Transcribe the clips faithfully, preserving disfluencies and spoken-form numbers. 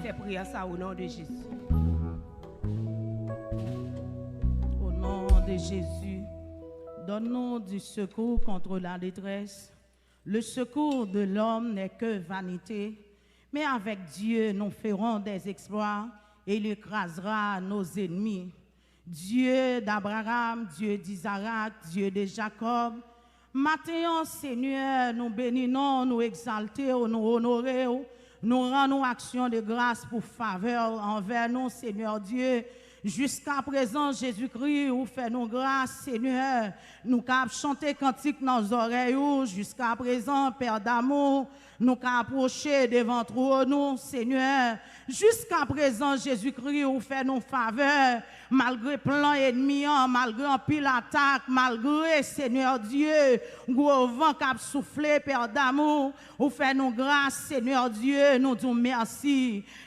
Fais prière ça au nom de Jésus. Au nom de Jésus, donne-nous du secours contre la détresse. Le secours de l'homme n'est que vanité, mais avec Dieu, nous ferons des exploits et il écrasera nos ennemis. Dieu d'Abraham, Dieu d'Isaac, Dieu de Jacob, maten an, Senyè, nou beni non, nou egzalte w, nou onore w, nou rann ou aksyon de gras pou favè w anvè nou, Senyè Dye. Jiska prezan, Jezikri, ou fè nou gras, Senyè. Nou ka ap chante kantik nan zòrèy ou. Jiska prezan, Pè damou, nou ka apwoche devan twòn ou, Senyè. Jiska prezan, Jezikri, ou fè nou favè. Malgre plan ènmi an, malgre anpil atak, malgre, Senyè Dye, gwo van k ap soufle, Pè damou, ou fè nou gras, Senyè Dye, nou di w mèsi.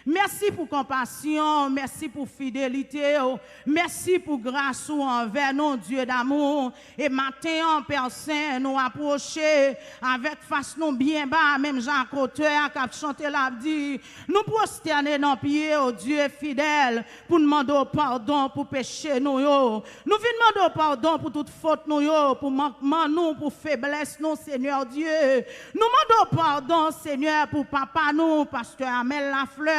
Mèsi pou konpasyon, mèsi pou fidelite w, mèsi pou gras ou anvè nou, Dye damou. E maten an, Pè Sen, nou apwoche avèk fas nou byen ba, menm jan ak otè a k ap chante l ap di, nou pwostène nan pye w, Dye fidèl, pou n mande w padon pou peche nou yo. Nou vin mande w padon pou tout fot nou yo, pou mankman nou, pou feblès nou, Senyè Dye. Nou mande w padon, Senyè, pou papa nou, pastè Amèl Laflè.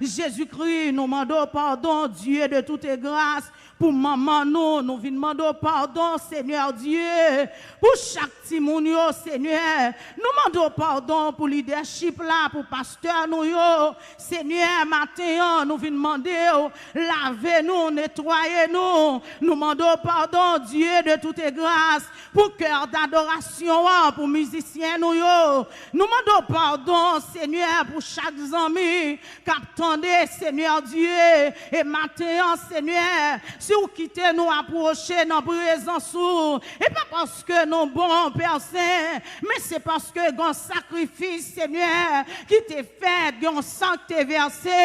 Jezikri, nou mande w padon, Dye de tout e gras, pou manman nou, nou vin mande w padon, Senyè Dye, pou chak timoun yo, Senyè. Nou mande w padon pou lidèchip la, pou pastè nou yo. Senyè, maten an, nou vin mande w, lave nou, netwaye nou. Nou mande w padon, Dye de tout e gras, pou kè dadorasyon an, pou mizisyen nou yo. Nou mande w padon, Senyè, pou chak zanmi k ap tande, Senyè Dye. E maten an, Senyè, si w kite nou apwoche nan prezans ou, e pa paske nou bon, Pè Sen, men se paske gen yon sakrifis, Senyè, ki te fèt, gen yon san k te vèse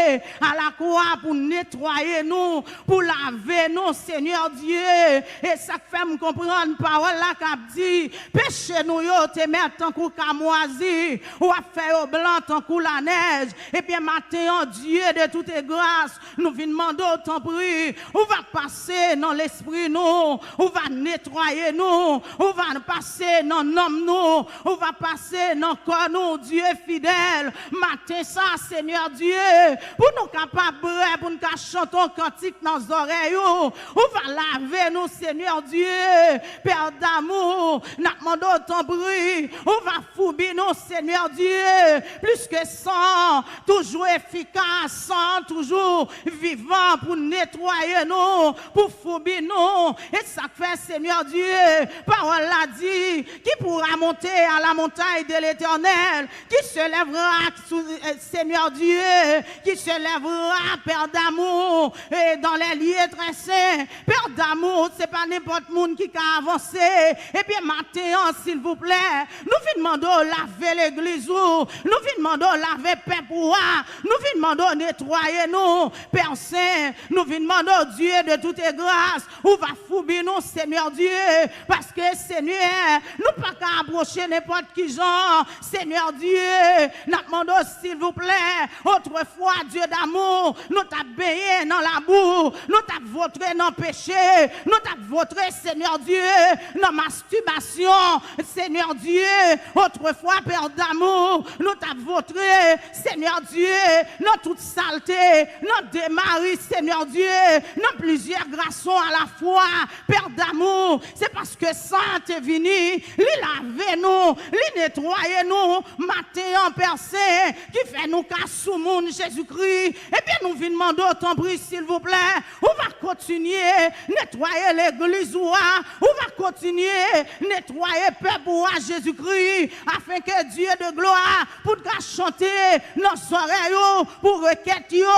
alakwa pou netwaye nou, pou lave nou, Senyè Dye. E sa k fè m konprann pawòl la k ap di, peche nou yo te mèt tankou kamwazi, w ap fè yo blan tankou lanèj. Ebyen, maten an, Dye de tout e gras, nou vin mande w, tanpri, ou va pase nan lespri nou, ou va netwaye nou, ou va pase nan nanm nou, ou va pase nan kò nou, Dye fidèl. Maten sa, Senyè Dye, pou nou kapab prè, pou n ka chante yon kantik nan zòrèy ou, ou va lave nou, Senyè Dye. Pè damou, n ap mande w, tanpri, ou va foubi nou, Senyè Dye, plis ke san, toujou efikas, san, toujou vivan pou netwaye nou, pou foubi nou. E sa k fè, Senyè Dye, pawòl la di, qui pourra monter à la montagne de l'Éternel, qui se lèvera sous, euh, Senyè Dye, qui se lèvera, Pè damou, et dans les lieux très saints. Pè damou, se pa nenpòt moun ki ka avanse. Ebyen, maten an, silvouplè, nou vin mande w lave legliz ou. Nou vin mande w lave pèp ou a. Nou vin mande w netwaye nou. Pè Sen, nou vin mande w, Dye de tout e gras, ou va foubi nou, Senyè Dye. Paske, Senyè, nou pa ka apwoche nenpòt ki jan. Senyè Dye, n ap mande w, silvouplè, otrefwa, Dye damou, nou t ap benyen nan labou, nou t ap votre nan peche, nou t ap votre, Senyè Dye, nan mastibasyon, Senyè Dye, otrefwa, Pè damou, nou t ap votre, Senyè Dye, nan tout salte, nan de mari, Senyè Dye, nan plizyè gason alafwa, Pè damou, se paske san an te vini, li lave nou, li netwaye nou, maten an, Pè Sen, ki fè nou ka soumoun Jezikri. Ebyen, nou vin mande w, tanpri, silvouplè, ou va kontinye netwaye legliz ou a, ou va kontinye netwaye pèp ou a, Jezikri, afenke Dye de glwa pou n ka chante nan zòrèy ou, pou rekèt yo,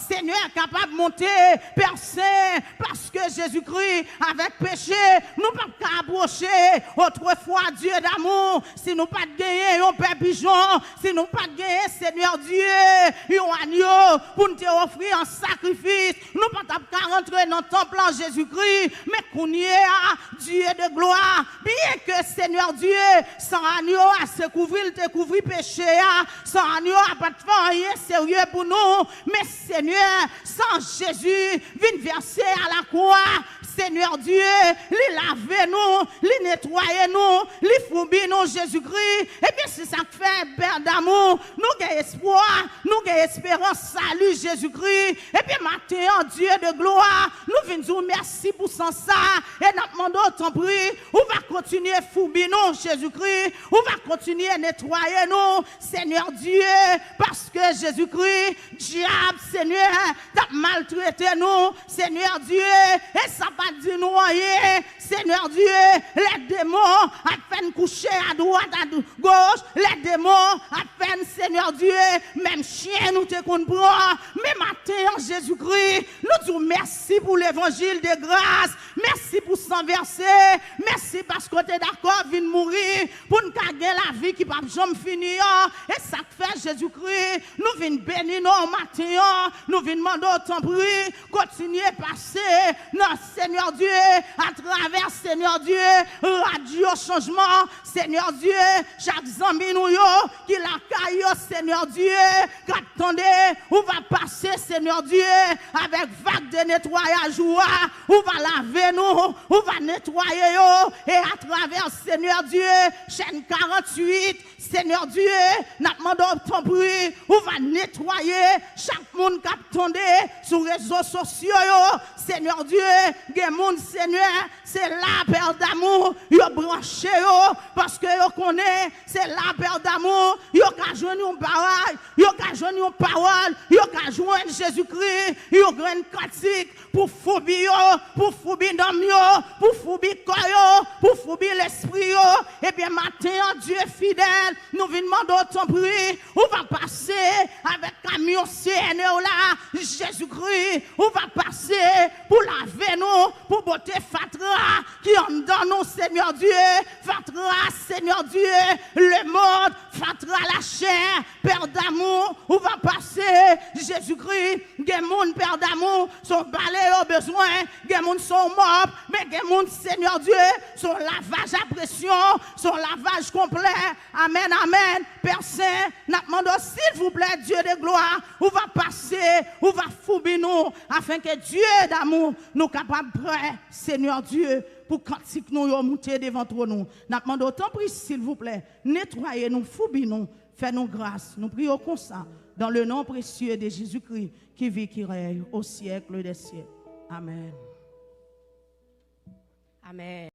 Senyè, kapab monte, Pè Sen, paske Jezikri, avèk peche, nou p ap ka apwoche otrefwa Dye damou. Si nou pa t genyen yon pèp Jan, si nou pa t genyen, Senyè Dye, yon anyo pou n te ofri an sakrifis, nou pa t ap ka rantre nan tanp lan, Jezikri. Men kounye a, Dye de glwa, byenke, Senyè Dye, san anyo a se kouvri l te kouvri peche a, san anyo a pa t fè anyen serye pou nou, men Senyè, san Jezi vin vèse a lakwa, Senyè Dye, li lave nou, li netwaye nou, li foubi nou, Jezikri. Ebyen, se sa k fè, Pè damou, nou gen espwa, nou gen esperans sali, Jezikri. Ebyen, maten an, Dye de glwa, nou vin di w mèsi pou san sa, e n ap mande w, tanpri, ou va kontinye foubi nou, Jezikri, ou va kontinye netwaye nou, Senyè Dye, paske, Jezikri, dyab, Senyè, t ap maltrete nou, Senyè Dye, e sa pa t di nou anyen, Senyè Dye, lè demon ap fè n kouche adwat, agoch, lè demon ap fè n, Senyè Dye, menm chen nou te konn pran, men maten an, Jezikri, nou di w mèsi pou levanjil de gras, mèsi pou san vèse, mèsi paske w te dakò vin mouri pou n ka gen lavi ki p ap janm fini an, e sa k fè, Jezikri, nou vin beni non w maten an, nou vin mande w, tanpri, kontinye pase nan, Senyè Dye, atravè, Senyè Dye, radyo chanjman, Senyè Dye, chak zanmi nou yo ki lakay yo, Senyè Dye, k ap tande, ou va pase, Senyè Dye, avèk vag de netwayaj ou a, ou va lave nou, ou va netwaye yo, e atravè, Senyè Dye, chèn karanntuit, Senyè Dye, n ap mande w, tanpri, ou va netwaye chak moun k ap tande sou rezo sosyo yo. Senyè Dye, gen moun, Senyè, se la, Pè damou, yo branche yo, paske yo konnen se la, Pè damou, yo ka jwenn yon bagay, yo ka jwenn yon pawòl, yo ka jwenn, Jezikri, yon grenn kantik, pou foubi yo, pou foubi nanm yo, pou foubi kò yo, pou foubi lespri yo. Ebyen, maten an, Dye fidèl, nou vin mande w, tanpri, ou va pase avèk kamyon C N E w la, Jezikri, ou va pase pou lave nou, pou bote fatra ki anndan nou, Senyè Dye, fatra, Senyè Dye, lemonn, fatra lachè, Pè damou, ou va pase, Jezikri, gen moun, Pè damou, se yon bale yo bezwen, gen moun se yon mòp, men gen moun, Senyè Dye, se yon lavaj a presyon, se yon lavaj konplè. Amèn, amèn. Pè Sen, n ap mande w, silvouplè, Dye de glwa, ou va pase, ou va foubi nou, afenke Dye damou, nou kapab prè, Senyè Dye, pou kantik nou yo moute devan twòn ou. N ap mande w, tanpri, silvouplè, netwaye nou, foubi nou, fè nou gras. Nou priye w konsa, dans le nom précieux de Jésus-Christ, qui vit, qui règne au siècle des siècles. Amèn. Amèn.